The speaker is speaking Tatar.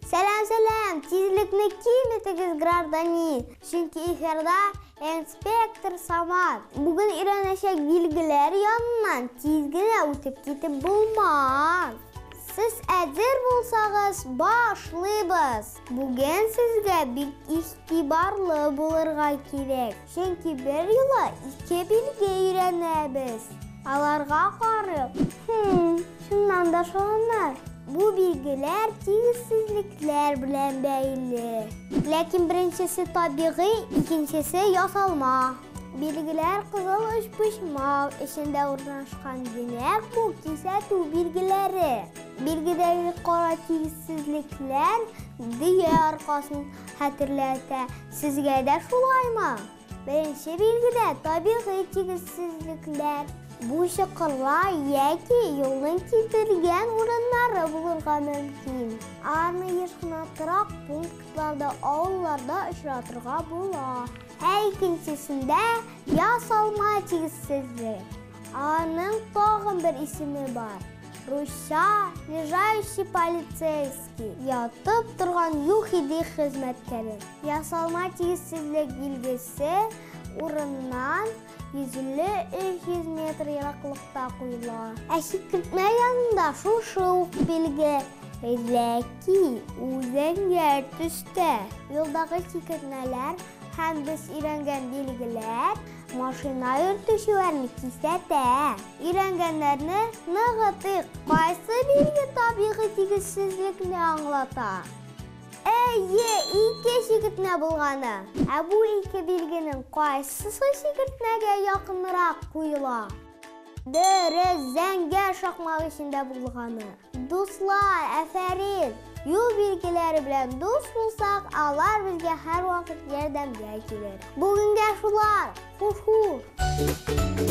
Сәлам, сәлам! Тизлекне киметегез, гражданин! Чөнки эфирда инспектор Самат. Бүген өйрәнәчәк билгеләр яныннан тиз генә үтеп китеп булмас. Сез әзер булсагыз, башлыйбыз. Бүген сезгә бик игътибарлы булырга кирәк. Чөнки бер юлы ике билге өйрәнәбез. Аларга карап, хм, чыннан да шаланнар. Бу билгеләр тигезсезлекләр белән бәйле. Ләкин беренчесе табигый, икенчесе ясалма. Билгеләр кызыл өчпочмак эчендә урнашкан, димәк, бу кисәтү билгеләре. Билгедәге кара тигезсезлекләр дөя аркасын хәтерләтә. Сезгә дә шулаймы? Беренче билгедә табигый тигезсезлекләр. Бу чокырлар яки юлның кителгән урыннары булырга мөмкин. Аларны еш кына торак пунктларда, авылларда очратырга була. Ә икенчесендә ясалма тигезсезлек. Аларның тагын бер исеме бар. Русча лежающий полицейский, ятып торган ЮХИДИ хезмәткәре. Ясалма тигезсезлек билгесе урыннан 150-300 метр ераклыкта куела. Ә чикертмә янында шушы ук билге, ләки ул зәңгәр төстә. Юлдагы чикертмәләр һәм без өйрәнгән билгеләр машина йөртүчеләрне кисәтә. Өйрәнгәннәрне ныгытыйк. Кайсы билге табигый тигезсезлекне аңлата? Әйе, ике чикертмә булганы. Ә бу ике билгенең кайсысы чикертмәгә якынрак куела? Дөрес, зәңгәр шакмак эчендә булганы. Дуслар, афәрин! Юл билгеләре белән дус булсак, алар безгә һәрвакыт ярдәмгә килер. Бүгенгә шулар. Хуш-хуш!